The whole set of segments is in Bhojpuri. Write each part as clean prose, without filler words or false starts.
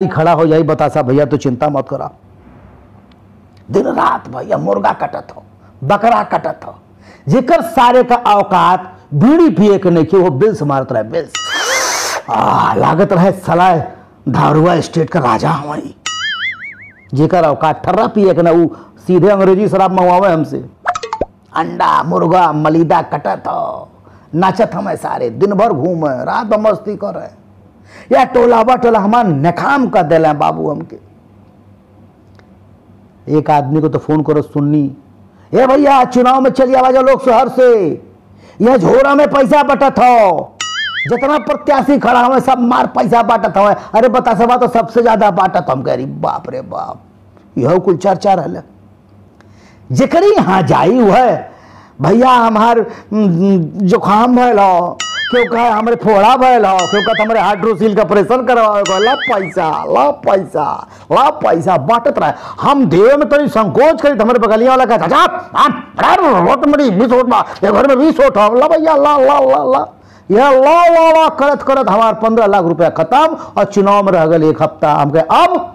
खड़ा हो जाई बतासा भैया तो चिंता मत करा। दिन रात भैया मुर्गा कटत हो, बकरा कटत हो, जेकर सारे का औकात बीड़ी पिए के नहीं वो बिल्स मारत रहे, बिल्स लागत रहे सलाह धारुआ स्टेट का राजा हमारी। जेकर औकात ठर्रा पिए के ना वो सीधे अंग्रेजी शराब मंगवावे हमसे। अंडा मुर्गा मलिदा कटत हो, नाचत हमें सारे दिन भर घूमे, रात भर मस्ती कर रहे, या टोला बटोला हमार नकाम कर दिल बाबू हमके। एक आदमी को तो फोन करो सुननी, ए भैया चुनाव में चलिए आवाज लोग शहर से, यह झोरा में पैसा बटत हो, जितना प्रत्याशी खड़ा हुआ सब मार पैसा बांटत हो। अरे बता सभा तो सबसे ज्यादा बांटत। हम कह रही बाप रे बाप, यह कुल चर्चा रहा। जेकरी यहाँ जाई हुआ भैया हमार जुकाम भयल हो, क्यों कहे हमारे फोड़ा भयल हो, क्यों कहते हमारे हाइड्रोसील का ऑपरेशन करवाओ, ला पैसा ला पैसा ला पैसा बांटत रहा। हम देवे में तनी संकोच करी, हमारे बगलिया वाला कहता वोट मरी 20 वोट बा, घर में 20 वोट हो, ला भैया ला ला ला ला, यह ला ला ला करत करत हमार 15 लाख रुपया खत्म और चुनाव में रह गए 1 हफ्ता। हम कहे अब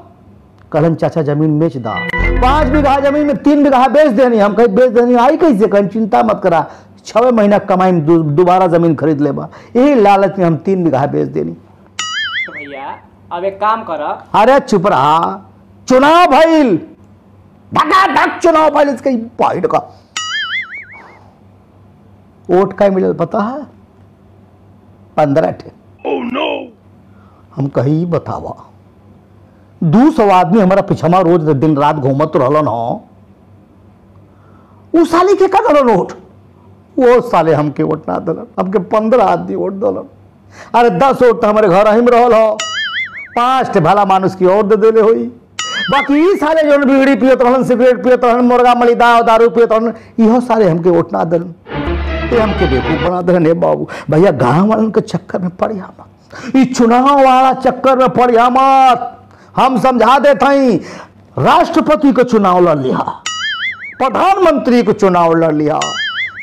कहलन चाचा जमीन बेच दा, 5 बीघा जमीन में 3 बीघा बेच देनी। हम कहीं बेच देनी आई कैसे? कहीं चिंता मत करा, 6 महीना कमाई में दोबारा जमीन खरीद लेबा। यही लालच में हम 3 बीघा बेच देनी। तो भैया अब एक काम कर। अरे चुप रहा, चुनाव भइल, धकाधक चुनाव भइल, इसके पॉइंट का वोट का मिलल पता है 15 ठे। Oh no! हम कही बतावा 200 आदमी हमारा पिछमा रोज दिन रात घूमत रहलन हो, उ साले के का दलन वोट? वो साले हमके वोट ना दलन, हमके 15 आदमी वोट दलन। अरे 10 वोट तो हमारे घर ही में रहल हो, 5 ठे भला मानुस की और दे देले होई, बाकी ई साले जोन बीड़ी पियत रहलन, सिगरेट पियत रहलन, मुर्गा मलिदा दारू पियत रहलन, इहो साले हमके वोट ना दलन। ये हमके बेवकूफ बना दलन। हे बाबू भैया गाँव वालन के चक्कर में पड़िया मत, ई चुनाव वाला चक्कर में पड़िया मत। हम समझा देते हैं, राष्ट्रपति को चुनाव लड़ लिया, प्रधानमंत्री को चुनाव लड़ लिया,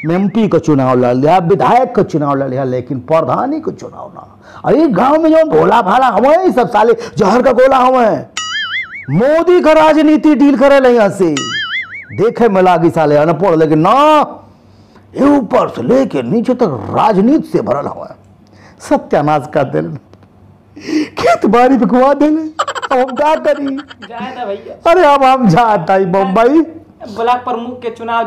एमपी को चुनाव लड़ लिया, विधायक को चुनाव लड़ लिया, लेकिन प्रधानी को चुनाव ना। अरे गांव में जो भोला भाला हमें सब साले जहर का गोला हमें मोदी का राजनीति डील करे यहाँ से देखे में लागी साले अनपढ़, लेकिन ना ऊपर से लेके नीचे तक राजनीति से भरल हवा। सत्यानाश का दिल, खेत बाड़ी बिकवा दिल, अब हम क्या करी? जाए ना भैया। अरे अब हम जाता ही बम्बई ब्लॉक प्रमुख के चुनाव।